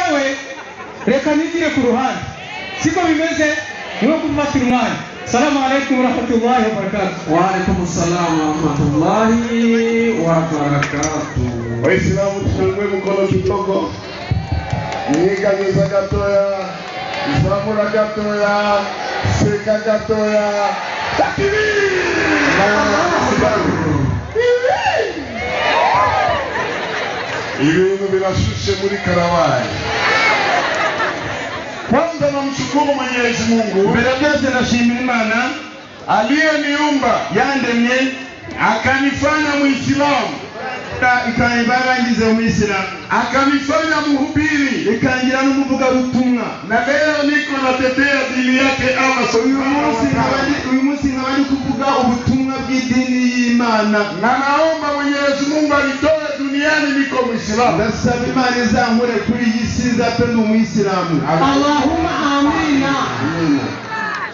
Njyewe reka nigire ku ruhande, siko bimeze, niwo kufatira umwanya. Salamu alaikum warahmatullahi wabarakatuh. Wa alaikum salam warahmatullahi wabarakatuh. Waislamu tufungue mkono kidogo, nyeganyeza gatoya, zamura gatoya, seka gatoya, takbir! Ibintu birashushe muri Karabaye. Kwanza namshukuru Mwenyezi Mungu. Mbere byose ndashimira Imana aliyeniumba, yandemye akanifanya Muislamu, ikarangiza Muislamu, akanifanya mhubiri, ikangira n'umuvugabutumwa. Na leo niko natetea dini yake Allah subhanahu wa ta'ala. Uyu munsi nkaba ndi kuvuga ubutumwa bw'idini y'Imana. Na naomba Mwenyezi Mungu anitoe duniani niko Muislamu. Ndasaba Imana izankure kuri iyi si nzapfe ndi Umuyisilamu. Allahumma amina.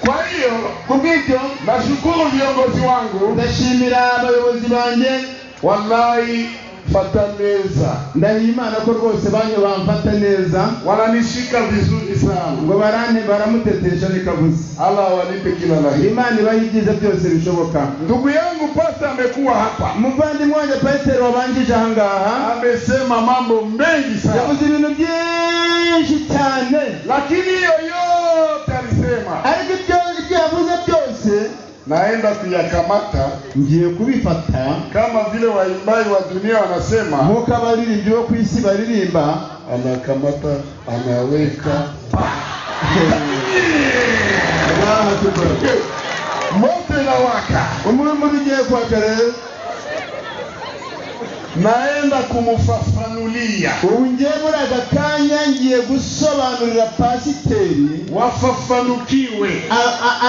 Kwa hiyo kubw'ibyo nashukuru viongozi wangu, ndashimira abayobozi banjye. Wallahi fata neza, ndahiye Imana ko rwose banyo bamfata neza, wananishika vizuri sana, ngo barane baramutetesha nikavuze. Allah walipe kila la heri. Imana ibahe ibyiza byose bishoboka. Ndugu yangu pastor amekuwa hapa, muvandimwe wanjye pastor wabanjije aha ngaha amesema mambo mengi sana, yavuze ibintu byinshi cyane, lakini hiyo yote alisema, ariko ibyo yavuze byose naenda kuyakamata, ngiye kubifata kama vile waimbaji wa dunia wanasema, nkuko abaririmbyi bo ku isi baririmba, anakamata anaweka moto inawaka, umuriro ugiye kwaka. Rero naenda kumufafanulia. Ubu ngiye muri aka kanya ngiye gusobanurira pasiteri wafafanukiwe,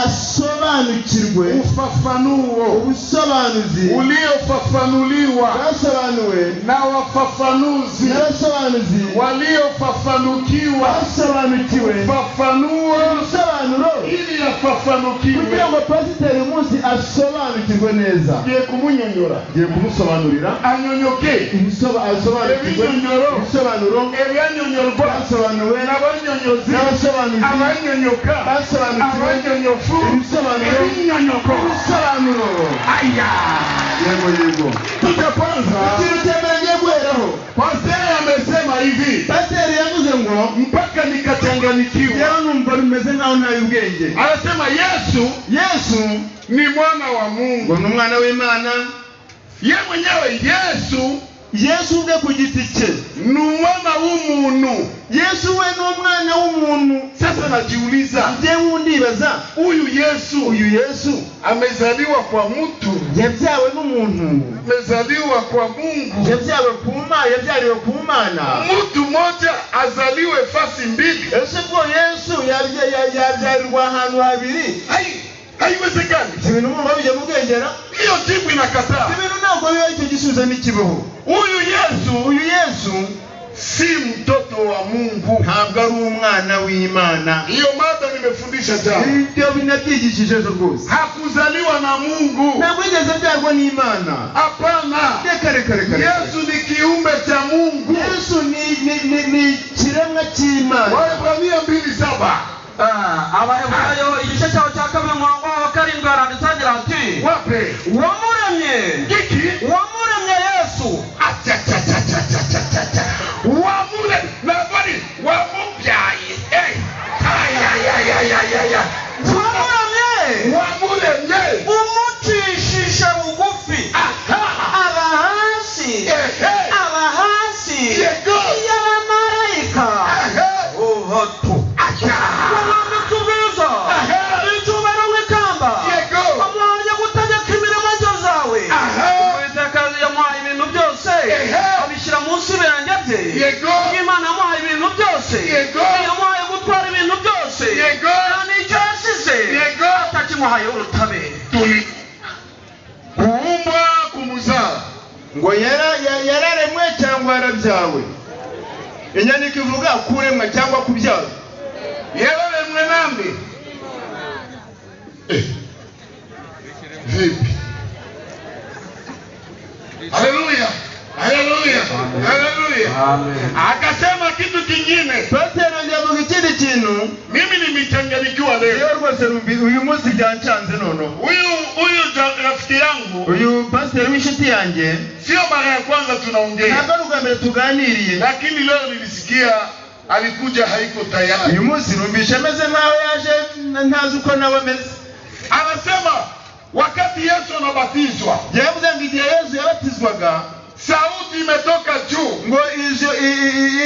asobanukirwe ufafanuo, ubusobanuzi uliofafanuliwa bwasobanuwe na wafafanuzi, n'abasobanuzi waliofafanukiwa basobanukiwe ufafanuo, ubusobanuro ili afafanukiwe, kugira ngo pasiteri umunsi asobanukirwe neza. Ngiye kumunyonyora, ngiye kumusobanurira anyonyoke ibisobanuro, ebyanyonyorwa basobanuwe n'abanyonyozi, n'abasobanuzi, abanyonyoka basobanukiwe, abanyonyofu, ibisobanuro, ibinyonyoko, ibisobanuro. Aya, yego yego. Kitu kwanza, ikintu cya mbere ngiye guheraho, pasiteri amesema hivi, pasiteri yavuze ngo mpaka nikachanganyikiwa, rero numva bimeze nkaho ntayo ubwenge. Anasema Yesu ni mwana wa Mungu, ni umwana w'Imana. Ye mwenyewe Yesu ubwe ku giti cye ni umwana w'umuntu. Yesu we ni umwana w'umuntu. Sasa najiuliza, njyewe ndibaza, huyu Yesu amezaliwa kwa mtu, yabyawe n'umuntu, amezaliwa kwa Mungu, yabyawe ku Mana, yabyariwe ku Mana. Mtu mmoja azaliwe fasi mbili? Ese bwo Yesu yabyarirwa ahantu habiri? Haiwezekani. Ibintu mwumva bijya mu bwengera? Hiyo jibu inakataa. Ibintu ntabwo biba icyo gisubizo n'ikibaho. Huyu Yesu si mtoto wa Mungu, ntabwo ari umwana w'Imana. Hiyo mada nimefundisha jana. Ibyo binabyigishije ejo rwose. Hakuzaliwa na Mungu, ntabwo yigeze abyarwa n'Imana. Hapana. Reka reka reka. Yesu ni kiumbe cha Mungu. Yesu ni ikiremwa cy'Imana. Waebrania 2:7. Abaheburayo igice cyaho cya kabiri umurongo wa karindwi haranditse agira ati, wape wamuremye iki, wamuremye Yesu, wamure nabari wamubyaye, wamuremye, wamuremye umucishije bugufi, aba hasi, aba hasi y'abamarayika bato, wamwambitse ubwiza icyubahiro nk'ikamba, wamuhaye gutegeka imirimo zawe. Uwiteka yamuhaye ibintu byose abishyira munsi y'ibirenge bye. Imana yamuhaye ibintu byose, yamuhaye gutwara ibintu byose, nta n'icyo yasize atakimuhaye ubutabera. Tuli kuumbwa kumuzaa, ngo yararemwe cyangwa yarabyawe. Inyandiko ivuga kuremwa cyangwa kubyara. Yararemwe nande? Vipi? Haleluya, haleluya, haleluya. Amen. Akasema kitu kingine. Pasiteri yongera avuga ikindi kintu. Mimi nimechanganyikiwa leo. Yewe rwose uyu munsi byancanze noneho. Huyu rafiki yangu, uyu pasiteri w'inshuti yanjye, sio mara ya kwanza tunaongea, ntabwo ari ubwa mbere tuganiriye, lakini leo nilisikia alikuja haiko tayari. Uyu munsi numvise ameze nkaho yaje ntazi uko nawe ameze. Anasema wakati Yesu anabatizwa, yavuze ngo igihe Yesu yabatizwaga, sauti imetoka juu, ngo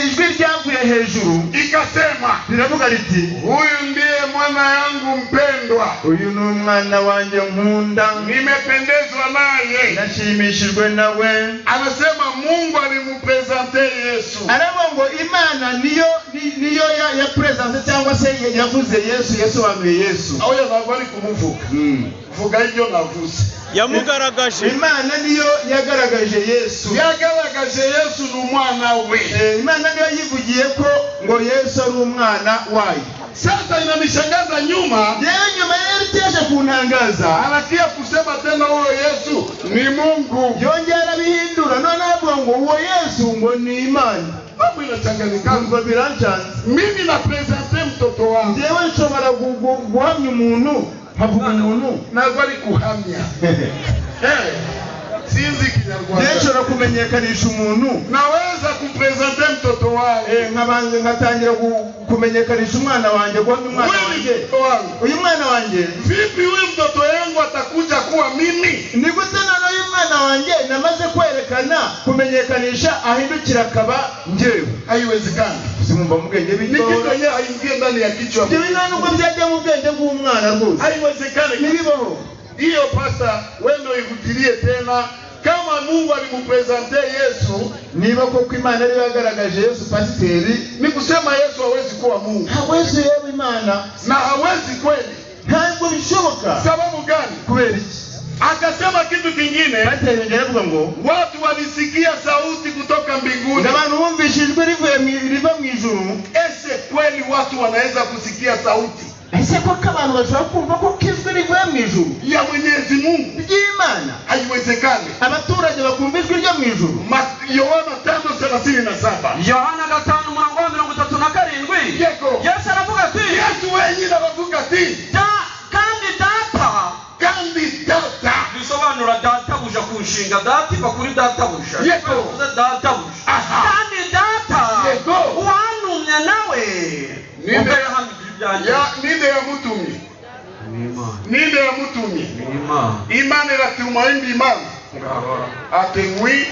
ijwi ryavuye hejuru ikasema, riravuga riti, huyu ndiye mwana yangu mpendwa, uyu ni umwana wanjye nkunda, nimependezwa naye, nashimishijwe nawe. Anasema Mungu alimpresente Yesu. Aravuga ngo Imana niyo ya presence cyangwa se yavuze Yesu, yasobanuye Yesu. Oya, ntabwo ari kumuvuga. Vuga ibyo navuze. Yamugaragaje. Imana niyo yagaragaje Yesu. Yagaragaje Yesu ni umwana we. Imana niyo yivugiye ko ngo Yesu ari umwana wayo. Sasa inanishangaza nyuma. Yewe nyuma yari yaje kuntangaza. Anakia kusema tena huyo Yesu ni Mungu. Yongera bihindura none avuga ngo uwo Yesu ngo ni Imana. Mambo inachanganyikana. Ngo birancanze. Mimi na presente mtoto wangu. Yewe nshobora guhamya umuntu, nkavuga umuntu. Ntabwo ari kuhamya. Sinzi Kinyarwanda. Nshobora kumenyekanisha umuntu. Naweza kumpresente mtoto wangu. Nkabanza nkatangira kumenyekanisha umwana wanjye, guhamya umwana wanjye. Uyu mwana wanjye. Vipi huyu mtoto yangu atakuja kuwa mimi? Ni gute none uyu mwana wanjye namaze kwerekana kumenyekanisha ahindukira akaba njyewe? Haiwezekani. Simumva mu bwenge Ni bitora. kitu yenyewe haingie ndani ya kichwa. Ibyo nta nubwo byajya mu bwenge bw'umwana rwose. Haiwezekani. Ntibibaho. Hiyo pasta wewe ndio ivutilie tena. Kama Mungu alimpresente Yesu, niba koko Imana ariyo yagaragaje Yesu pasiteri, ni kusema Yesu hawezi kuwa Mungu. Hawezi yewe Imana. Na hawezi kweli. Ntabwo bishoboka. Sababu gani? Kubera iki? Akasema kitu kingine. Pasiteri yongera avuga ngo watu walisikia sauti kutoka mbinguni. Abantu bumvise ijwi riva mu ijuru. Ese kweli watu wanaweza kusikia sauti? Ese koko abantu bashobora kumva ko ijwi rivuye mu ijuru ya Mwenyezi Mungu ry'Imana? Haiwezekani. Abaturage bakumva ijwi ryo mu ijuru. Yohana 5:37. Yohana 5:37. Yego. Yesu aravuga ati, Yesu wenyine aravuga ati, kandi data, kandi data, bisobanura databuja ku nshinga data iva kuri databuja. Yego. Databuja. Kandi data, Yego, wantumye nawe. Ninde yamutumye? Ninde yamutumye? Imana iratuma indi Imana. Atengwi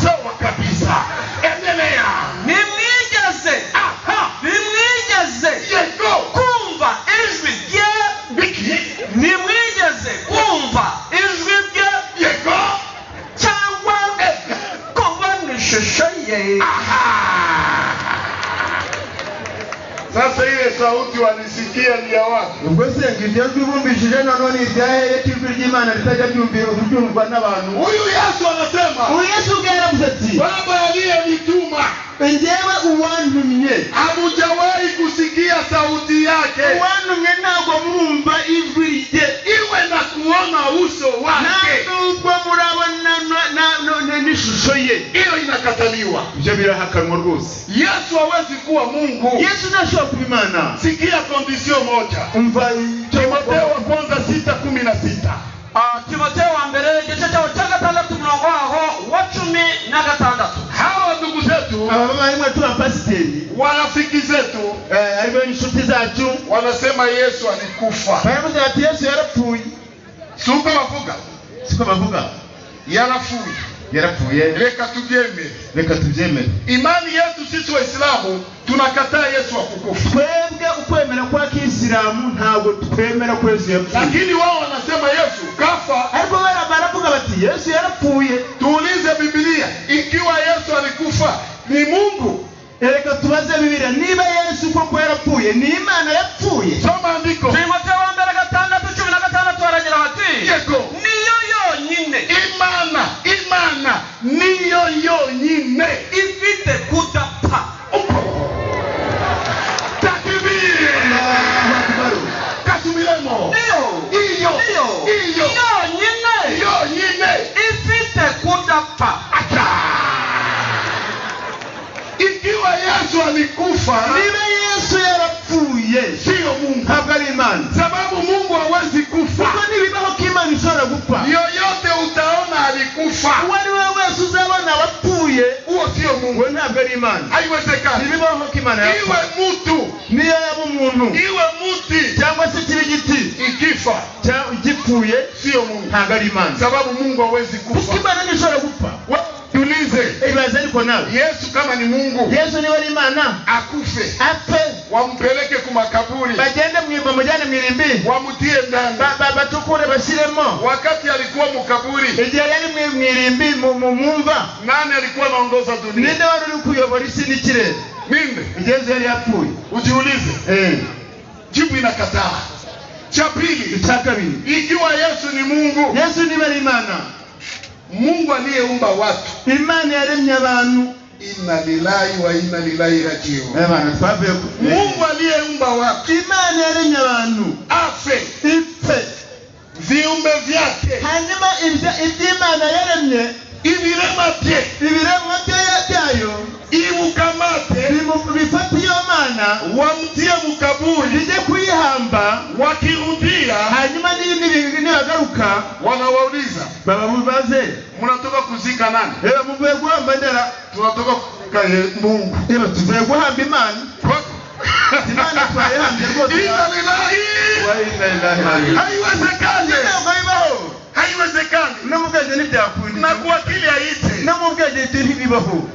sawa kabisa. Endelea. Nimwigeze. Aha. Nimwigeze. Yego. Kumva ijwi rye. Biki? Nimwigeze kumva ijwi rye. Yego. Cyangwa kubona ishusho ye. Aha. Sasa ile sauti walisikia ni ya watu. Ubwo se ngo iryo jwi bumvishije none ni irya hehe ko ijwi ry'Imana ritajya ryumvwa n'abantu? Huyu Yesu anasema, uyu Yesu ubwe yaravuze ati, Baba aliyenituma, njyewe uwantumye, hamujawahi kusikia sauti yake. Uwantumye ntabwo murumva ijwi rye, iwe na kuona uso wake, nta nubwo murabona n'ishusho ye. Hiyo inakataliwa. Ibyo birahakanwa rwose. Yesu hawezi kuwa Mungu. Yesu ntashobora kuba Imana. Sikia condition moja. Umva Timotheo wa kwanza 6:16. Timotheo wa mbere igice cyaho cya 6 umurongo waho wa 16. Hawa ndugu zetu, aba bavandimwe tubapasiteri, warafiki zetu, aribo inshuti zacu, wanasema Yesu alikufa. Baravuze bati Yesu yarapfuye. Siko bavuga. Siko bavuga. Yarapfuye. Yarapfuye. Reka tubyemere. Reka tubyemere. Imani yetu sisi Waislamu tunakataa Yesu akukufa. Twebwe ukwemera kwa Kisilamu ntabwo twemera ko Yesu yapfuye. Lakini wao wanasema Yesu kafa. Ariko baravuga bati Yesu yarapfuye. Tuulize Biblia, ikiwa Yesu alikufa ni Mungu? Reka tubaze Bibiliya, niba Yesu koko yarapfuye ni Imana yapfuye? Soma andiko. Timotheo wa mbere 6:16 aragira ati, Yego. Niyo yonyine Imana, Imana niyo yonyine ifite kudapfa. Takbir. Allahu Akbar. Kasubiremo. Niyo. Iyo. Niyo. Iyo. Yonyine. Yonyine ifite kudapfa. Acha. Ikiwa Yesu Yesu alikufa, niba Yesu yarapfuye, sio Mungu, ntabwo ari Imana, sababu Mungu hawezi kufa. Kuko ntibibaho ko Imana ishobora gupfa. Yoyote utaona alikufa, uwo ari we wese uzabona wapfuye, huo sio Mungu, we ntabwo ari Imana. Haiwezekani. Ntibibaho ko Imana yapfa. Iwe mtu, niyo yaba umuntu, iwe muti, cyangwa se kibe igiti, ikifa gipfuye, sio Mungu, ntabwo ari Imana, sababu Mungu hawezi kufa. Kuko Imana ntishobora gupfa. Tulize. Ibaze ariko nawe. Yesu kama ni Mungu, Yesu niba ari Imana, akufe, apfe, wampeleke ku makaburi, bagende bamujyane mu irimbi, wamutie ndani, batukure bashyiremo. Wakati alikuwa mukaburi, igihe yari mu irimbi mu mva, nani alikuwa anaongoza dunia? Ninde wari uri kuyobora isi n'ikirere? Ninde? Yesu yari yapfuye. Ujiulize. Jibu inakataa. Cha pili, icya kabiri, ikiwa Yesu ni Mungu, Yesu niba ari Imana, Mungu aliyeumba watu, Imana yaremye abantu, inna lillahi wa inna ilaihi rajiun. Mungu aliyeumba watu, Imana yaremye abantu, afe, ipfe, viumbe vyake, hanyuma iby'Imana yaremye, ibirema bye, ibiremwa byayo, imukamate, bifate iyo Mana, wamtie mukaburi, bijye kuyihamba, wakirudia, hanyuma nibagaruka, wanawauliza, babamubaze, mnatoka kuzika nani? Muvuye guhamba ndera? Tunatoka kuzika Mungu. Tuvuye guhamba Imana. Imana twayihambye rwose. Inna lillahi wa inna ilaihi rajiun. Haiwezekani. Haiwezekani. No mu bwenge ntibyakunda. Na kwa akili haite. No mu bwenge ibyo ntibibaho.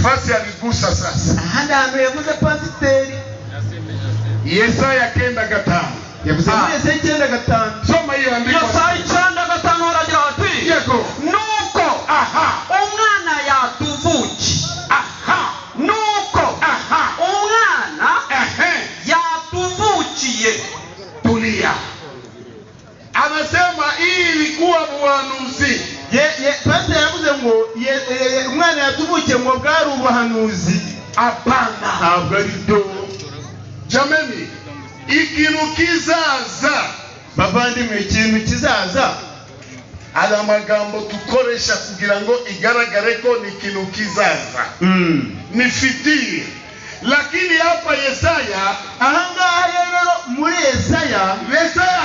Fasi aligusa sasa. Ahandi hantu yavuze pasiteri. Yesaya 9:5. Yavuze muri Yesaya 9:5. Soma hiyo andiko. Yesaya 9:5 aragira ati, yego, nuko umwana yatuvukiye. Nuko umwana yatuvukiye. Tulia. Anasema hii ilikuwa uhanuzi. Pasiteri yavuze ngo umwana yatuvukiye ngo bwari ubuhanuzi. Hapana, ntabwo ari byo. Jamani, ikintu kizaza, bavandimwe, ikintu kizaza, ari amagambo tukoresha kugira ngo igaragare ko ni ikintu kizaza, ni fitiri. Lakini hapa Yesaya, ahangaha rero muri Yesaya, Yesaya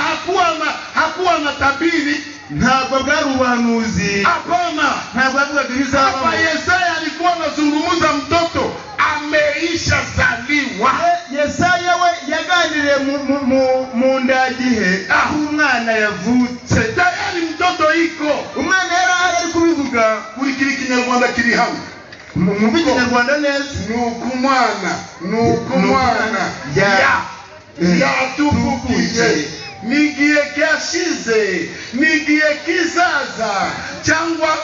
hakuwa na tabiri, ntabwo bwari ubuhanuzi. Hapana, ntabwo yavugaga ibizabaho. Hapa Yesaya alikuwa anazungumza mtoto ameisha zaliwa. Yesaya we yaganiriye mu ndagihe aho umwana yavutse. Tayari mtoto iko. Umwana yari ahari ari kubivuga. Kurikira Ikinyarwanda kiri hamwe. Mwumve Ikinyarwanda neza. Nuko umwana yatuvukiye, ni igihe cyashize, ni igihe kizaza, cyangwa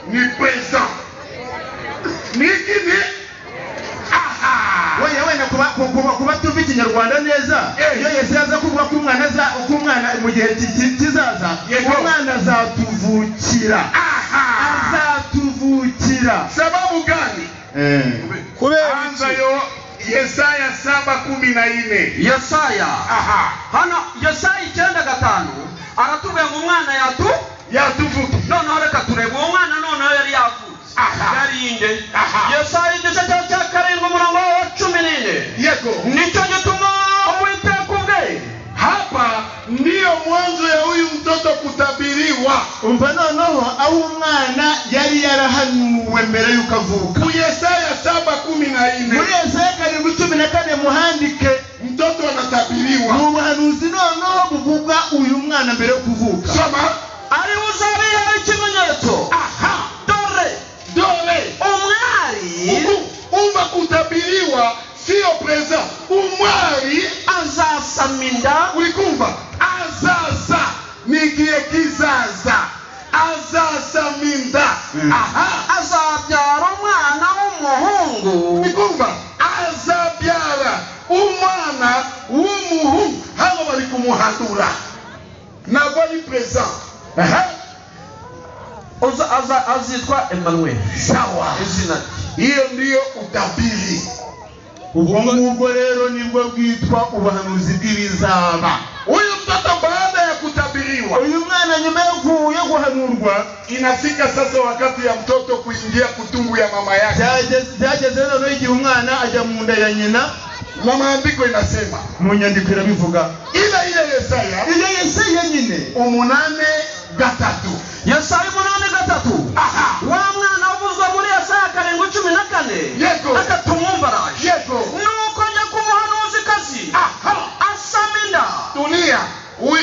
ni present. Ni iki ni wenda kuba tuva Ikinyarwanda neza, iyo Yesu yaza kuvuga ko umwana mu gihe kizaza, umwana azatuvukira. Azatuvukira. Sababu gani? Anza yo Yesaya 7:14. Yesaya. Hano Yesaya 9:5 aratubwira ngo umwana yatuvukiye. Noneho reka turebe uwo mwana noneho yari yavutse. Yari inde? Yesaya igice cya 7 umurongo wa 14. Yego. Nicyo gituma Uwiteka ubwe. Hapa ndiyo mwanzo ya huyu mtoto kutabiriwa. Umva noneho aho umwana yari yarahanuwe mbere yuko avuka. Mu Yesaya 7:14. Muri Yesaya 7:14 muhandike, mtoto anatabiriwa. Ni ubuhanuzi noneho buvuga uyu mwana mbere yo kuvuka. Soma. Ari uzabihera ikimenyetso. Dore. Dore. Umwari. Umva kutabiriwa sio present. Umwari azasaminda. Ulikumva? Azaza ni igihe kizaza. Azasaminda. Azabyara umwana w'umuhungu. Ulikumva? Azabyara umwana w'umuhungu. Hano bari kumuhandura. Ntabwo ari present. Azitwa Emmanuel. Sawa. Izina. Hiyo ndiyo utabiri. Ubwo ngubwo rero nibwo bwitwa ubuhanuzi bw'ibizaba. Huyu mtoto baada ya kutabiriwa kutabiriwa, Uyu mwana nyuma yo guhanurwa, inafika sasa wakati ya mtoto kuingia kutumbu ya mama yake. Byageze noneho igihe umwana ajya mu nda ya nyina. Na maandiko inasema, Mu nyandiko irabivuga, ile ile Yesaya, iyo Yesaya nyine 8:3. Yesaya 8:3. Aha. Wa mwana uvuzwa muri Yesaya 7:14. Yego. Reka tumwumve araje. Yego. Nuko njya ku muhanuzikazi, Aha. asama inda. Tulia.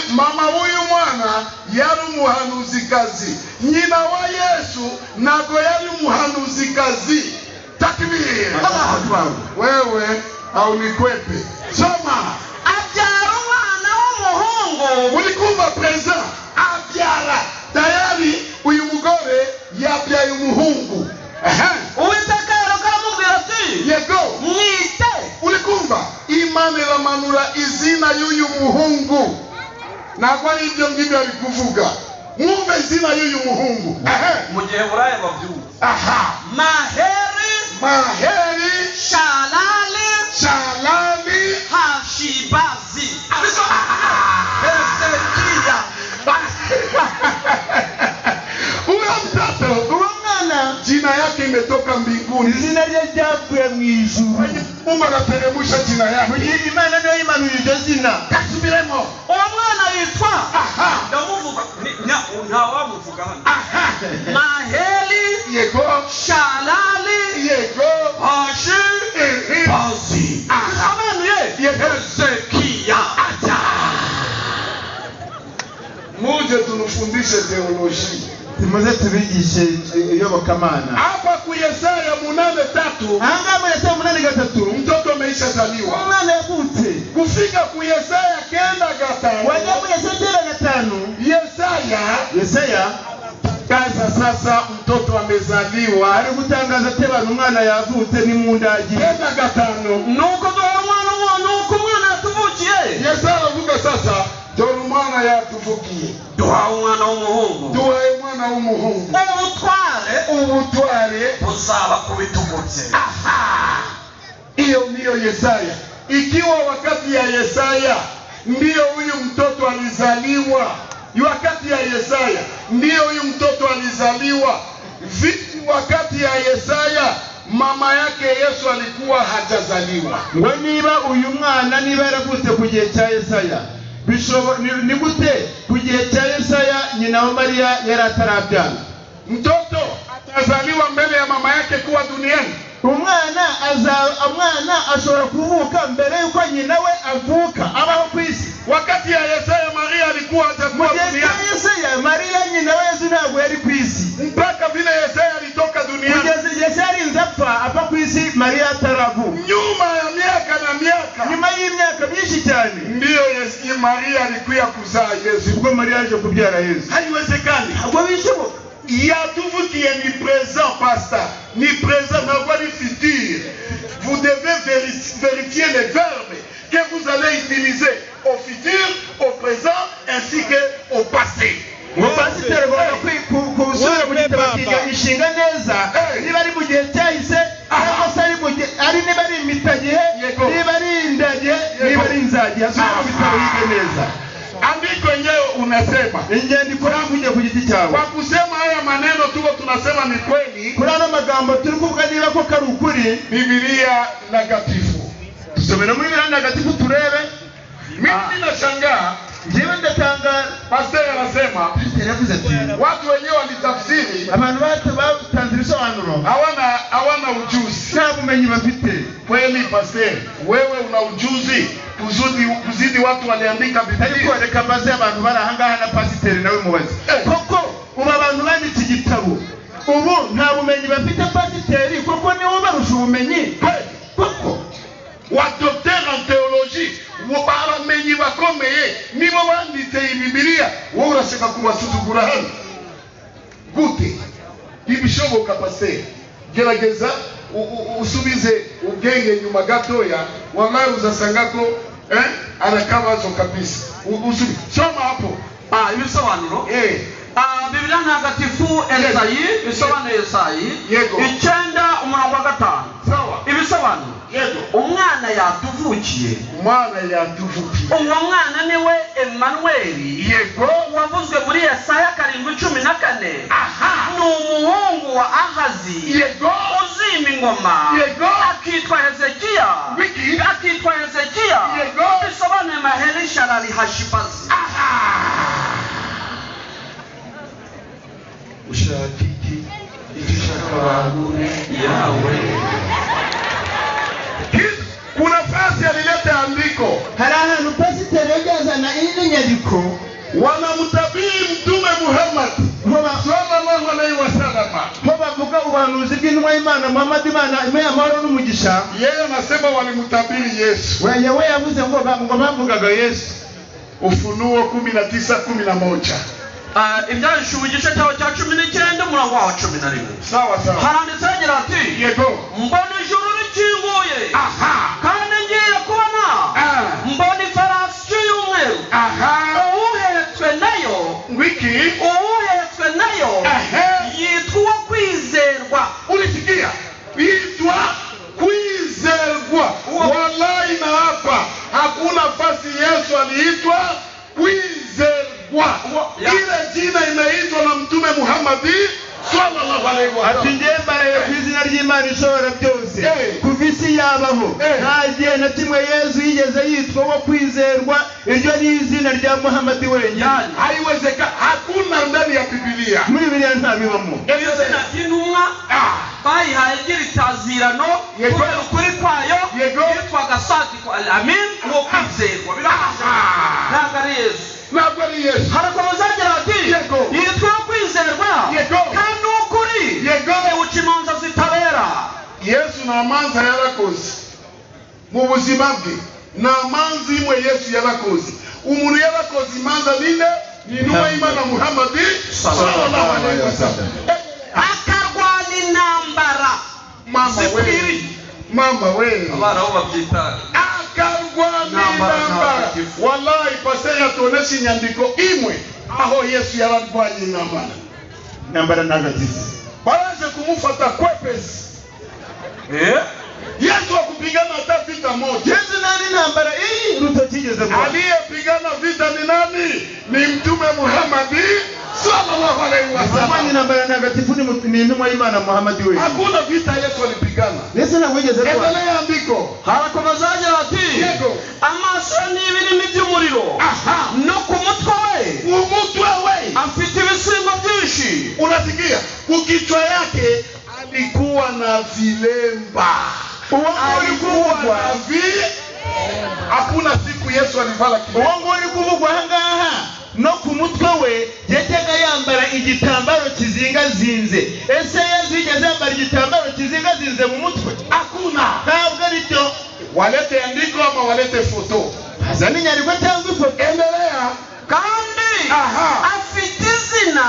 Mama huyu mwana yari umuhanuzikazi. Nyina wa Yesu nago yari umuhanuzikazi. Takbir. Allahu Akbar. Wewe haunikwepe. Soma. Abyara umwana w'umuhungu. Mulikumva present. Abyara. Tayari uyu mugore yabyaye umuhungu. Aha. Uwiteka aramubwira ati, Yego. Mwite. Ulikumva Imana iramanura izina y'uyu muhungu. Ntabwo ari ibyo ngibyo ari kuvuga. Mwumve izina y'uyu muhungu. Aha. Mu gihe burayi babyumva. Aha. Maheri, Maheri, Shalali, Shalali, Hashibazi. Hezekiya. Huyo mtoto, uwo mwana jina yake imetoka mbinguni. Izina rye ryavuye mu ijuru. Mungu anateremsha jina yake. Mu gihe Imana niyo yimanuye iryo zina. Kasubiremo. Uwo mwana yitwa, Aha. ndamuvuga, ntawamuvuga hano. Aha. Maheri, Yego. Shalali, Yego. Hashibazi. Bisobanuye Yego. Hezekiya. Muje tunufundishe teolojia. Tumaze tubigishe iyobokamana. Hapa ku Yesaya 8:3, Ahangaha muri Yesaya 8:3, mtoto ameisha zaliwa. Umwana yavutse. Kufika ku Yesaya 9:5, Wajya muri Yesaya 9:5, Yesaya Yesaya kaza sasa mtoto amezaliwa. Ari gutangaza ati abantu umwana yavutse ni mu ndagiye. 9:5. Nuko duha umwana w'umuntu, nuko umwana yatuvukiye. Yesaya aravuga sasa dore umwana yatuvukiye. Duhawe umwana w'umuhungu. Duhaye umwana w'umuhungu. Ubutware, Ubutware buzaba ku bitugu bye. Aha. Hiyo ndiyo Yesaya. Ikiwa wakati ya Yesaya ndiyo huyu mtoto alizaliwa. Wakati ya Yesaya ndiyo huyu mtoto alizaliwa. Vipi wakati ya Yesaya mama yake Yesu alikuwa hajazaliwa? Ngo niba uyu mwana niba yaravutse ku gihe cya Yesaya, ni gute ku gihe cya Yesaya nyina wa Mariya yari atarabyara? Mtoto atazaliwa mbele ya mama yake kuwa duniani. Umwana ashobora kuvuka mbere yuko nyina we avuka abaho ku isi. Wakati ya Yesaya Maria alikuwa hajakuwa Mu gihe cya duniani. Yesaya Mariya nyina wa Yesu ntabwo yari ku isi. Mpaka vile Yesaya alitoka duniani. Kugeza igihe Yesaya arinze apfa ku isi Mariya ataravuka. Nyuma ya miaka na miaka, Nyuma y'imyaka myinshi cyane, ndiyo Maria alikuya kuzaa Yesu. ubwo Mariya yaje kubyara Yesu. Haiwezekani. Ntabwo bishoboka. Yatuvukiye ni présent, pasteur. Ni présent, ntabwo ari futur. Vous devez vérifier les verbes que vous allez utiliser au futur, au présent, ainsi que au passé. Ngo pasiteri agomba gusubira mu gitabo akiga inshinga neza, niba ari mu gihe cyahise cyangwa se ari mu gihe, ari niba ari impitagihe, niba ari indagihe, niba ari inzagihe, asubire mu bitabo yige neza. Andiko yenyewe unasema. Inyandiko yavuye ku giti cyawe. Kwa kusema haya maneno tuko tunasema ni kweli. Kuri ano magambo turi kuvuga niba koko ari ukuri. Biblia Takatifu. Tusomere muri Bibiliya Ntagatifu turebe. Mimi nashangaa. Njyewe ndatangara. Pastor anasema, Pastor yavuze ati, watu wenyewe walitafsiri, abantu batanze ibisobanuro, hawana ujuzi. Nta bumenyi bafite. Kweli pastor, wewe una ujuzi kuzidi watu waliandika Biblia. Ariko reka mbaze abantu bari aha ngaha na pasiteri nawe mubaze. Koko ubu abantu banditse igitabo, ubu nta bumenyi bafite pasiteri, koko niwe ubarusha ubumenyi? Koko wa docteur en théologie, baramenyi bakomeye nibo banditse Bibiliya, wowe urashaka kubasuzugura hano gute? Ibishoboka pasiteri, gerageza usubize ubwenge nyuma gatoya, wallahi uzasanga ko arakabazo kabisa. Soma hapo. Ibisobanuro. Bibiliya Ntagatifu Esayi, bisobanuye Esayi 9:5. Sawa. Ibisobanuro. Umwana yatuvukiye. Umwana yatuvukiye. Uwo mwana niwe Emmanuel. Yego. Wavuzwe muri Yesaya 7:14. Aha. Ni umuhungu wa Ahazi. Yego. Uzima ingoma. Yego. Akitwa Hezekiya. Wiki. Akitwa Hezekiya. Yego. Bisobanuye Maherishalali Hashibazi. Aha. Ushaka iki? Icyo ushaka baguhe yawe. Kuna fasi alileta andiko. Hari ahantu pasiteri yajyazana indi nyandiko wanamtabii Mtume Muhammad sallallahu alaihi wasallam. Ho bavuga ubuhanuzi bw'intumwa y'Imana Muhammad, Imana imuhe amahoro n'umugisha. Yeye anasema walimtabiri Yesu. Wewe yavuze ngo bavugaga Yesu. Ufunuo 19:11. Ibyahishuwe igice cyawe cya 19 umurongo wa 11. Sawa sawa. Haranditse agira ati yego, mbona ijuru rikinguye. Aha. Kandi ngiye kubona mbona ifarasi y'umweru. Aha. Uwuhetswe nayo wiki, uwuhetswe nayo yitwa uwo kwizerwa. Ulisikia? Yitwa kwizerwa. Wallahi na hapa hakuna fasi Yesu aliitwa kwizerwa. Ile jina imeitwa na Mtume Muhammad sallallahu alaihi wasallam. Ati njye mbaye ku izina ry'Imana ishobora byose kuva isi yabaho nta gihe na kimwe Yesu yigeze yitwa wo kwizerwa. Iryo ni izina rya Muhammad wenyine. Haiwezekani, hakuna ndani ya Biblia. Muri Bibiliya ntabibamo. Iryo zina ry'intumwa bayihaye ry'itazirano kubera ukuri kwayo yitwaga Sadiku al-Amin, uwo kwizerwa. Ntabwo ari Yesu. Ntabwo ari Yesu. Harakomeza agira ati yitwa kwizerwa kandi ukuri uca imanza zitabera. Yesu nta manza yarakoze mu buzima bwe. Nta manza imwe Yesu yarakoze. Umuntu yarakoze imanza nine ni intumwa y'Imana Muhammad sallallahu alaihi wasallam. Akarwana intambara Mama we, mama we, abana bo babyita akarwana intambara. Wallahi pastor yatuonesha inyandiko imwe aho Yesu yararwanye intambara. Intambara ntagatifu. Baraje kumufata kwepesi. Yesu akupigana hata vita moja. Yesu nani intambara iyi rutakigeze kwa. Aliyepigana vita ni nani? Ni Mtume Muhammad sallallahu alaihi wasallam. Arwanya intambara ntagatifu ni intumwa y'Imana Muhammad wenyine. Hakuna vita Yesu alipigana. Yesu ntabwo yigeze arwana. Endelea andiko. Harakomeza agira ati yego, amaso ni ibirimi by'umuriro. Aha. No ku mutwe we, umutwe we afite ibisimba byinshi. Unasikia? Kukichwa yake alikuwa na vilemba. Alikuwa na hakuna siku Yesu alivala kilemba. Uwo nguwo uri kuvugwa aha ngaha no ku mutwe we yajyaga yambara igitambaro kizingazinze. Ese Yesu yigeze yambara igitambaro kizingazinze mu mutwe? Hakuna. Ntabwo ari byo. Walete andiko ama walete foto. Bazana inyandiko cyangwa ifoto. Endelea. Kandi afite izina.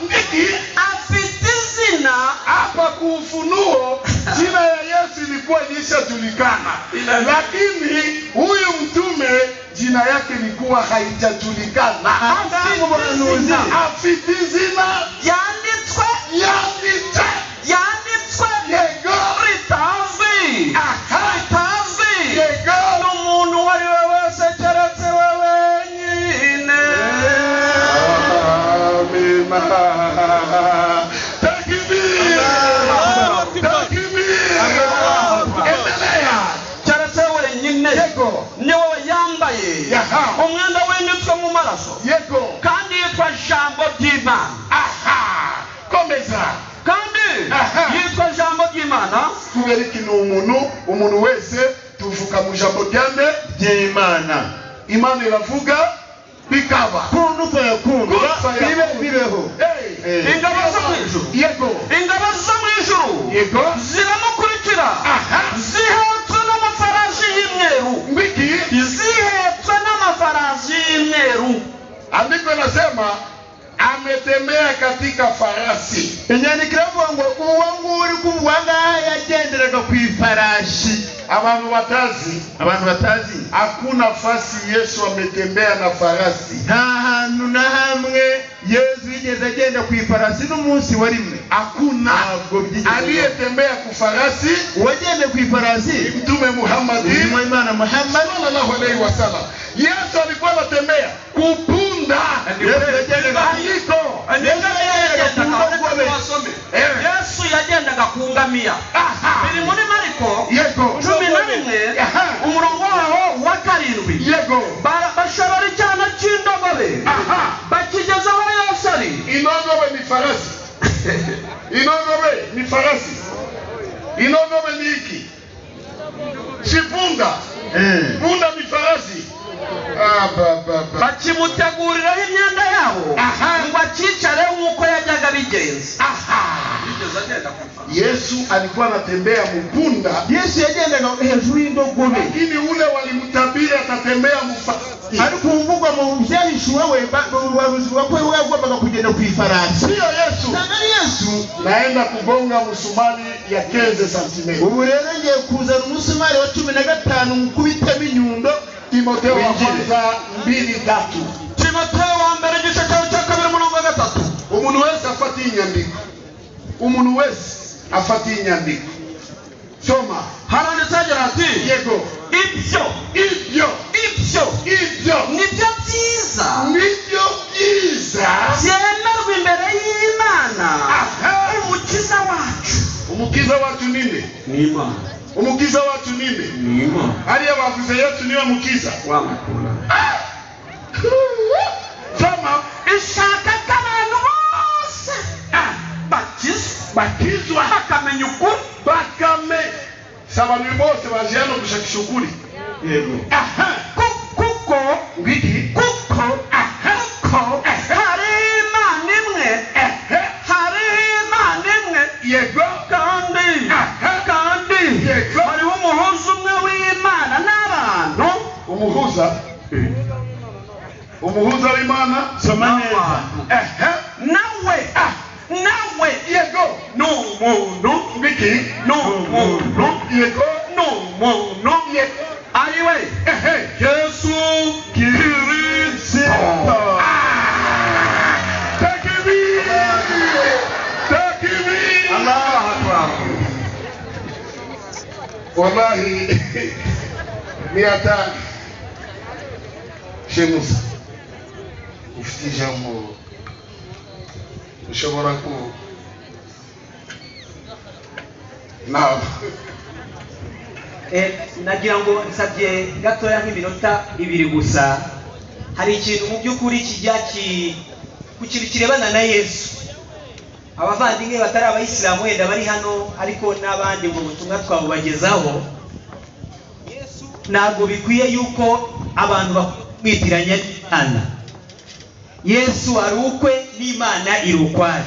Ngiki? Afite izina. Hapa ku Ufunuo jina ya Yesu ilikuwa ilishajulikana, lakini huyu mtume jina yake ilikuwa haijajulikana. Afite izina yanditswe, yanditswe, yanditswe yego, ritazwi, ritazwi yego, n'umuntu uwo ari we wese keretse we wenyine. Amina. Takbir. Takbir. Endelea. Keretse wenyine. Yego. Ni wowe yambaye umwenda w'inditswe mu maraso. Yego. Kandi yitwa Jambo ry'Imana. Aha. Komeza. Kandi yitwa Jambo ry'Imana. Kubera ikintu umuntu wese tuvuka mu jambo ryande ry'Imana. Imana iravuga bikaba. Kuntu fayakunu. Bibe bibeho. Ingabo zo mu ijuru. Yego. Ingabo zo mu ijuru. Yego. Ziramukurikira. Zihetswe n'amafarasi y'imyeru. Ngwiki? Zihetswe n'amafarasi y'imyeru. Andiko inasema Ametembea katika farasi. Inyandiko iravuga ngo uwo nguwo uri kuvugwa ngaha yagenderaga ku ifarashi. Abantu batazi, abantu batazi, hakuna fasi Yesu ametembea na farasi. Nta hantu na hamwe Yesu yigeze agenda ku ifarasi n'umunsi wa rimwe. Hakuna. Aliyetembea ku farasi, uwagende ku ifarasi Mtume Muhammad, Imana Muhammad sallallahu alaihi wasallam. Yesu alikuwa anatembea kupunda. Yesu yagendaga ku ngamiya. Biri muri Mariko 11 umurongo waho wa 7. Yego. Bashorera icyana cy'indogobe bakigeza aho Yesu ari. Indogobe ni farasi. Indogobe ni farasi. Indogobe ni iki? Si punda. Punda ni farasi. Bakimuteguriraho imyenda yabo ngo akicare nk'uko yajyaga abigenza. Yesu alikuwa anatembea mpunda. Yesu yagendaga hejuru y'indogobe. Lakini ule walimtabiri atatembea mfarasi. Ariko uvugwa mu byahishuwe we baruziwa ko we yagombaga kugenda ku ifarasi. Sio Yesu. Ntabwo ari Yesu. Naenda kugonga musumari ya 15 cm. Ubu rero ngiye kuzana umusumari wa 15 nkubitemo inyundo. Timotheo wa kwanza 2:3. Timotheo wa mbere igice cya kabiri umurongo wa 3. Umuntu wese afata inyandiko. Umuntu wese afata inyandiko. Soma. Haranditse agira ati: Yego. Ibyo ibyo ibyo ibyo nibyo byiza, nibyo byiza byemerwa imbere y'Imana umukiza wacu. Umukiza wacu ninde? Ni Imana. Umukiza wacu ninde? Ni Imana. Hariya bavuze Yesu niwe mukiza. Soma. Ishaka ko abantu bose bakizwa, bakamenya ukuri, bakame abantu bose baje hano gushakisha ukuri. Yego. Kuko ngiki, kuko kuko hari Imana imwe, hari Imana imwe. Yego. Kandi kandi yego, hariho umuhuza umwe w'Imana n'abantu. Umuhuza, umuhuza w'Imana. Soma neza. Nawe nawe yego, ni umuntu ngiki, ni umuntu yego, ni umuntu yego, ari we Yesu Kristo. Takbir! Takbir! Allahu Akbar. Wallahi ni hatari. Sheikh Musa, ufite ijambo ushobora ku ntabwo nagira ngo nsabye gatoya nk'iminota 2 gusa. Hari ikintu mu by'ukuri kijya ku kintu kirebana na Yesu. Abavandimwe batari abayisilamu wenda bari hano, ariko n'abandi mu butumwa twabubagezaho. Yesu ntabwo bikwiye yuko abantu bakumwitiranya n'Imana. Yesu ari ukwe n'Imana iri ukwayo.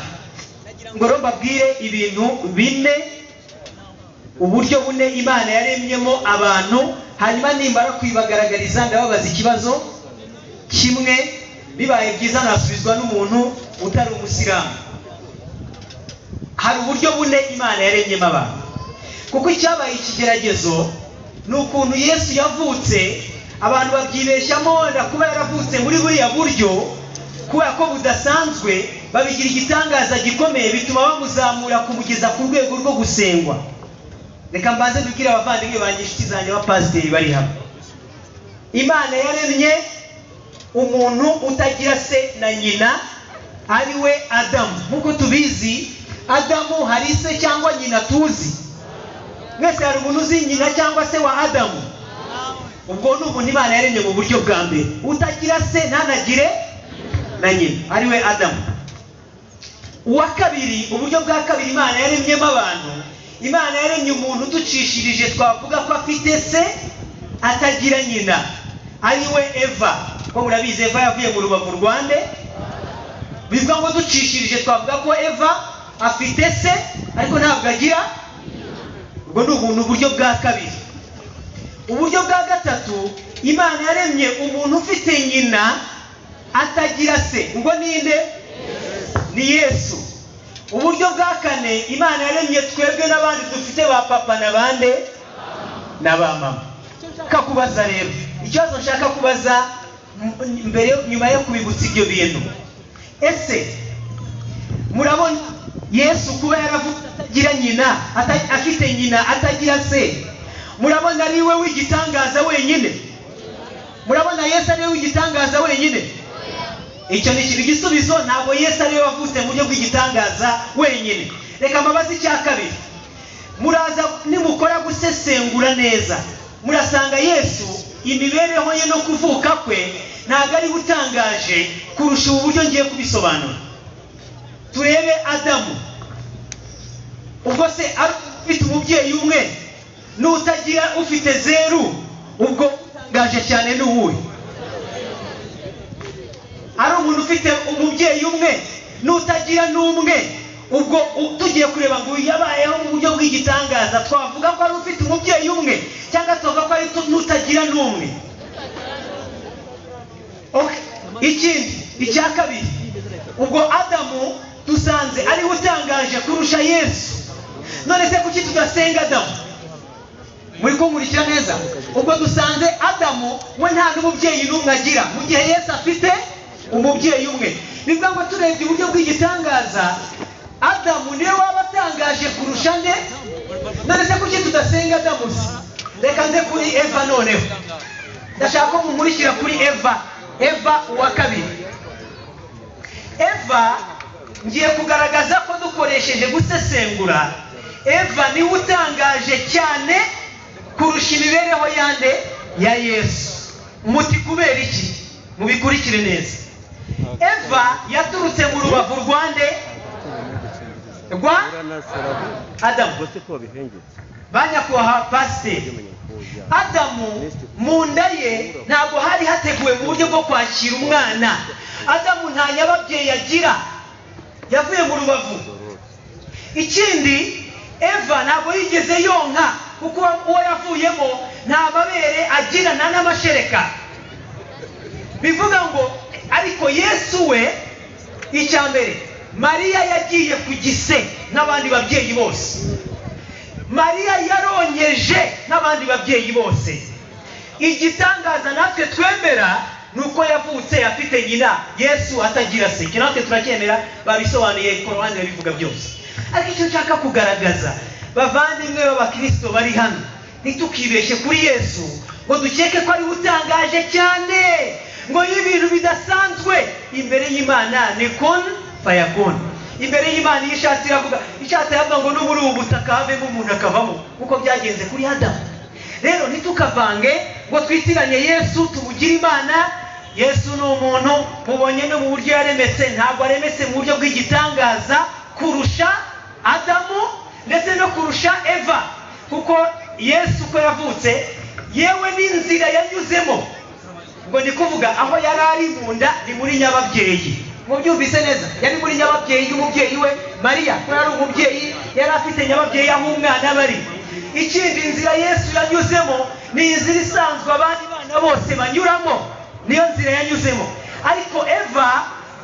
Nagira ngo rero mbabwire ibintu bine, uburyo bune Imana yaremyemo abantu, hanyuma nimbara kwibagaragariza ndababaza ikibazo kimwe, bibaye byiza nasubizwa n'umuntu utari umusilamu. Hari uburyo bune Imana yaremyemo abantu. Kuko icyabaye ikigeragezo ni ukuntu Yesu yavutse, abantu babyibeshyamo na kuba yaravutse muri buriya buryo, kubera ko budasanzwe, babigira igitangaza gikomeye, bituma bamuzamura kumugeza ku rwego rwo gusengwa. Reka mbanze mbibwire abavandimwe banjye, inshuti zanjye, abapasiteri bari hano. Imana yaremye umuntu utagira se na nyina, ari we Adamu. Nk'uko tubizi, Adamu hari se cyangwa nyina tuzi. Mwese hari umuntu uzi nyina cyangwa se wa Adamu? Ubwo ni umuntu Imana yaremye mu buryo bwa mbere, utagira se ntanagire na nyina, ari we Adamu. Uwa kabiri, uburyo bwa kabiri Imana yaremyemo abantu, Imana yaremye umuntu uducishirije twavuga ko afite se atagira nyina, ari we Eva. Ko murabizi Eva yavuye mu rubavu rwande, bivuga ngo ducishirije twavuga ko Eva afite se ariko ntabwo agira. Ubwo ni ubuntu, uburyo bwa kabiri. Uburyo bwa gatatu, Imana yaremye umuntu ufite nyina atagira se. Ubwo ninde? Ni Yesu. Uburyo bwa kane, Imana yaremye twebwe n'abandi dufite ba papa na bande na ba mama. Kakubaza rero ikibazo nshaka kubaza mbere, nyuma yo kubibutsa ibyo bintu: ese murabona Yesu kuba yaravutse atagira nyina, afite nyina atagira se, murabona ari we w'igitangaza wenyine? Murabona Yesu ari we w'igitangaza wenyine? Icyo ni ikintu, igisubizo ntabwo Yesu ari we wavutse mu buryo bw'igitangaza wenyine. Reka mbabaze icya kabiri. Muraza nimukora gusesengura neza, murasanga Yesu imibereho ye no kuvuka kwe ntabwo ari butangaje kurusha ubu buryo ngiye kubisobanura. Turebe Adamu. Ubwo se ufite umubyeyi umwe n'utagira, ufite zeru, ubwo utangaje cyane ni uwuhe? Ari umuntu ufite umubyeyi umwe n'utagira n'umwe, ubwo tugiye kureba ngo yabayeho mu buryo bw'igitangaza, twavuga ko ari ufite umubyeyi umwe cyangwa tuvuga ko ari n'utagira n'umwe? Ikindi, icya kabiri, ubwo Adamu dusanze ariwe utangaje kurusha Yesu. None se kuki tudasenga Adamu? Muri kunkurikira neza? Ubwo dusanze Adamu we nta n'umubyeyi n'umwe agira, mu gihe Yesu afite umubyeyi umwe. Bivuga ngo turebye uburyo bw'igitangaza, Adamu niwe waba atangaje kurusha nde? None se kuki tudasenga Adamu se? Reka nze kuri Eva noneho. Ndashaka ko mumurikira kuri Eva. Eva uwa kabiri. Eva ngiye kugaragaza ko dukoresheje gusesengura, Eva niwe utangaje cyane kurusha imibereho yande ya Yesu. Muti kubera iki? Mubikurikire neza. Eva yaturutse mu rubavu rwande rwa Adamu. Banyakubahwa pasiteri, Adamu mu nda ye ntabwo hari hateguwe mu buryo bwo kwakira umwana. Adamu nta nyababyeyi agira, yavuye mu rubavu. Ikindi, Eva ntabwo yigeze yonka, kuko uwo yavuyemo nta mabere agira nta n'amashereka. Bivuga ngo ariko Yesu we, icya mbere, Mariya yagiye ku gise n'abandi babyeyi bose. Mariya yaronyeje n'abandi babyeyi bose. Igitangaza natwe twemera nuko yavutse afite nyina, Yesu atagira se. Icyo natwe turacyemera, babisobanuye Korowani bivuga byose. Ariko icyo nshaka kugaragaza, bavandimwe b'abakristo bari hano, ntitukibeshye kuri Yesu ngo dukeke ko ari utangaje cyane, ngo y'ibintu bidasanzwe. Imbere y'Imana ni kun fayakun. Imbere y'Imana iyo ishatse iravuga, ishatse iravuga ngo no muri ubu butaka havemo umuntu akavamo, kuko byagenze kuri Adamu. Rero ntitukavange ngo twitiranye Yesu tumugire Imana. Yesu ni umuntu, mubonye no mu buryo yaremetse, ntabwo aremetse mu buryo bw'igitangaza kurusha Adamu ndetse no kurusha Eva, kuko Yesu uko yavutse yewe n'inzira yanyuzemo, ngo ni kuvuga aho yari ari mu nda ni muri nyababyeyi. Mubyumvise neza, yari muri nyababyeyi y'umubyeyi we Mariya, ko yari umubyeyi, yari afite nyababyeyi aho umwana bari. Ikindi, inzira Yesu yanyuzemo ni inzira isanzwe abandi bana bose banyuramo, niyo nzira yanyuzemo. Ariko Eva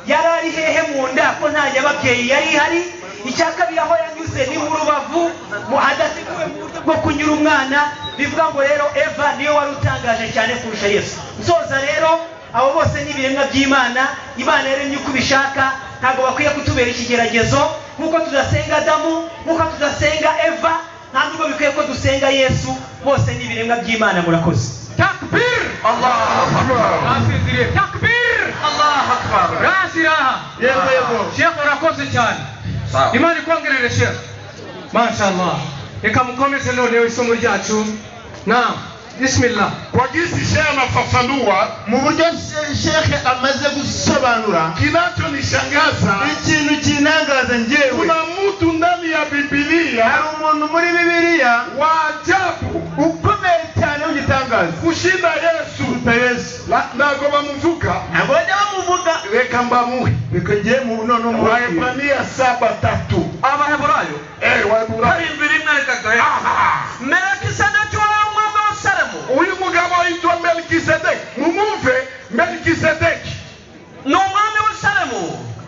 yari ari hehe mu nda ko nta nyababyeyi yari ihari? Icya kabiri, aho yanyuze ni mu rubavu, hadateguwe mu buryo bwo kunyura umwana. Bivuga ngo rero Eva niyo wari utangaje cyane kurusha Yesu. Nsoza rero, abo bose ni ibiremwa by'Imana, Imana yaremye uko ibishaka, ntabwo bakwiye kutubera ikigeragezo. Nk'uko tudasenga Adamu, nk'uko tudasenga Eva, nta nubwo bikwiye ko dusenga Yesu. Bose ni ibiremwa by'Imana. Murakoze. Takbir! Allahu Akbar! Asinziriye. Takbir! Allahu Akbar! Rasiraha! Yego yego. Sheikh urakoze cyane. Imana ikongerere Sheikh. Mashallah. Reka mukomeze noneho isomo ryacu. Naam. Bismillah. Kwa jinsi Sheikh anafafanua, mu buryo Sheikh amaze gusobanura, kinachonishangaza, ikintu kinangaza njyewe, kuna mtu ndani ya Biblia, hari umuntu muri Bibiliya wa ajabu ukomeye cyane w'igitangaza kushinda Yesu. Kuruta Yesu. Ntabwo bamuvuga, ntabwo bajya bamuvuga. Reka mbamuhe. Reka ngiye mu none mu Waebrania 7:3. Abaheburayo. Waebrania. Karindwi rimwe reka duhe. Melkisedeki wari umwami wa Salemu. Uyu mugabo yitwa Melkisedeki. Mumumve, Melkisedeki ni umwami w'i Salemu,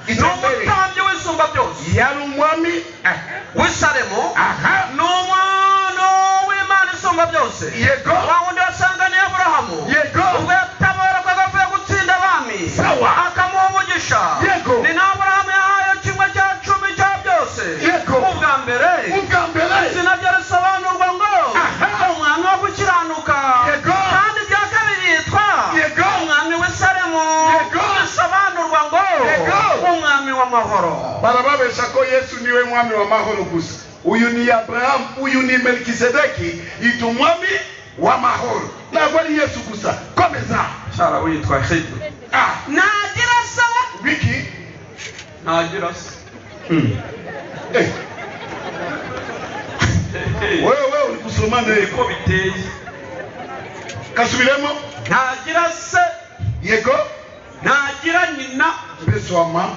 ni umutambyi w'i byose. Yego. Wa wundi wasanganiye Aburahamu. Yego. Ubwo yatabarwaga avuye gutsinda abami. Sawa. Akamuha umugisha. Yego. Ni na Aburahamu yahaye 1/10 cya byose. Yego. Ubwa mbere. Ubwa mbere. Izina rye risobanurwa ngo umwami wo gukiranuka. Yego. Kandi irya kabiri yitwa Yego. umwami w'i Salemu. Yego. Risobanurwa ngo Yego. umwami w'amahoro. Barababesha ko Yesu niwe mwami w'amahoro gusa. Uyu ni Abraham, uyu ni Melkisedeki, yitwa umwami w'amahoro. Ntabwo ari Yesu gusa. Komeza. Shara witwa Hidu. Ntagira se. Wiki. Ntagira se. Wewe uri kusoma neza. Niko biteye. Kasubiremo. Ntagira se. Yego. Ntagira nyina. Mbese wama.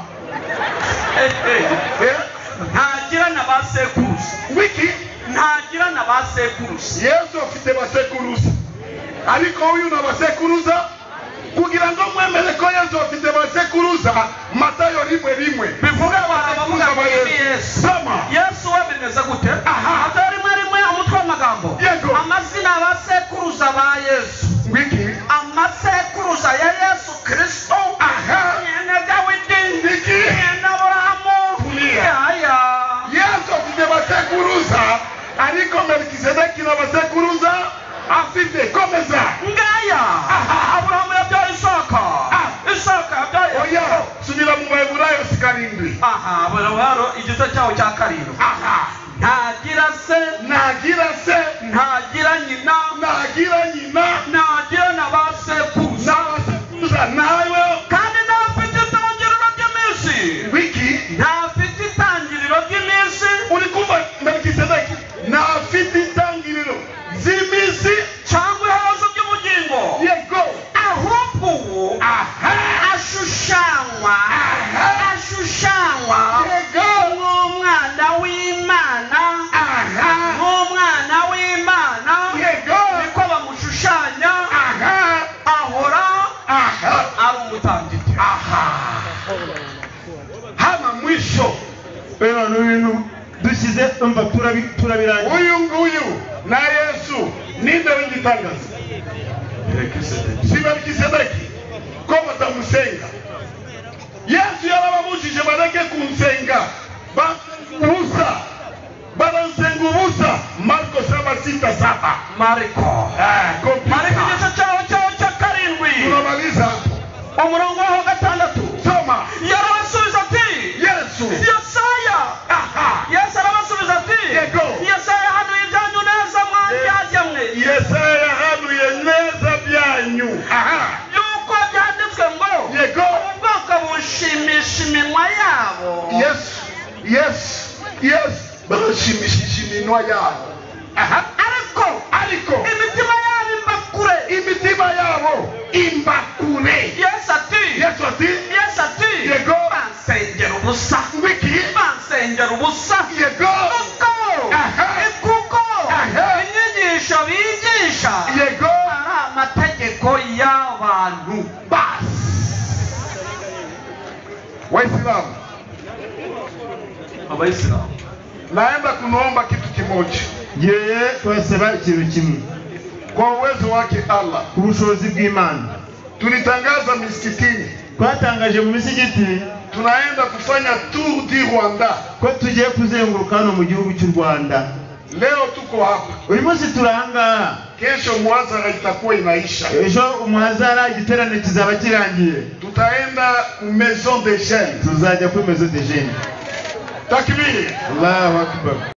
Ntagira na ba sekuruza. Wiki. Ntagira na ba sekuruza. Yesu afite ba sekuruza. Ariko uyu na ba sekuruza kugira ngo mwemere ko Yesu afite ba sekuruza. Matayo 1:1. Bivuga abantu bavuga ngo ni Yesu. Soma. Yesu we bimeze gute? Matayo 1:1 umutwe w'amagambo. Yego. Amazina ya ba sekuruza ba Yesu. Wiki. Amasekuruza ya Yesu Kristo. Mwene Dawidi. Wiki. Mwene Aburahamu. Yaya. Yesu afite ba sekuruza ariko Melkisedeki na ba sekuruza afite. Komeza. Ngaya. Aburahamu yabyaye Isaka. Isaka yabyaye. Oya, subira mu Baheburayo 7. Aburahamu igice cyaho cya 7. Ntagira se. Ntagira se. Ntagira nyina. Ntagira nyina. Ntagira na ba sekuruza. Na ba sekuruza nawe. Kandi ntafite itangiriro ry'iminsi. Wiki. Ntafite itangiriro ry'iminsi. Uri kumva Melkisedeki? Ntafite itangiriro ry'iminsi cyangwa iherezo ry'ubugingo. Yego. Ahubwo uwo ashushanywa. Ashushanywa. Yego. Nk'umwana w'Imana. Nk'umwana w'Imana. Yego. Niko bamushushanya. Ahora ari umutambyi. Hano mwisho. Beno n'ibintu dushyize umva turabirangiza. Uyu nguyu na Yesu ninde w'igitangaza? Si Melkisedeki ko batamusenga. Yesu yarababujije bareke kunsenga. Ubusa. Baransenga ubusa. Marko 7:6-7. Mariko. Mariko igice cyaho cya 7. Tunamaliza. Umurongo wa 6. Soma. Yarabasubiza ati Yesu. Yesaya. Yesu arabasubiza ati Yego. Yesaya yahanuye ibyanyu neza mwandyarya mwe. Yesaya yahanuye neza byanyu. Yuko byanditswe ngo Yego. Ubwoko bushimisha iminwa yabo. Yesu. Yesu. Yesu. Barashimishije iminwa yabo. Ariko imitima yabo imbakure. Imitima yabo imbakure. Yesu ati. Yesu ati. Yesu ati. Yego. Bansengera ubusa. Wiki. Bansengera ubusa. Yego. Kuko inyigisho bigisha. Yego. Ari amategeko y'abantu. Basi. Waislamu. Abayisilamu. Naenda kunuomba kitu kimoja. Yeye twasaba ikintu kimwe. Kwa uwezo wake Allah. Ku bushobozi bw'Imana. Tulitangaza misikitini. Twatangaje mu misigiti. Tunaenda kufanya tour du Rwanda. Ko tugiye kuzenguruka hano mu gihugu cy'u Rwanda. Leo tuko hapa. Uyu munsi turanga. Kesho muhazara itakuwa inaisha. Ejo umuhazara igiterane kizaba kirangiye. Tutaenda ku maison des jeunes. Tuzajya ku maison des jeunes. Takbir. Allahu Akbar.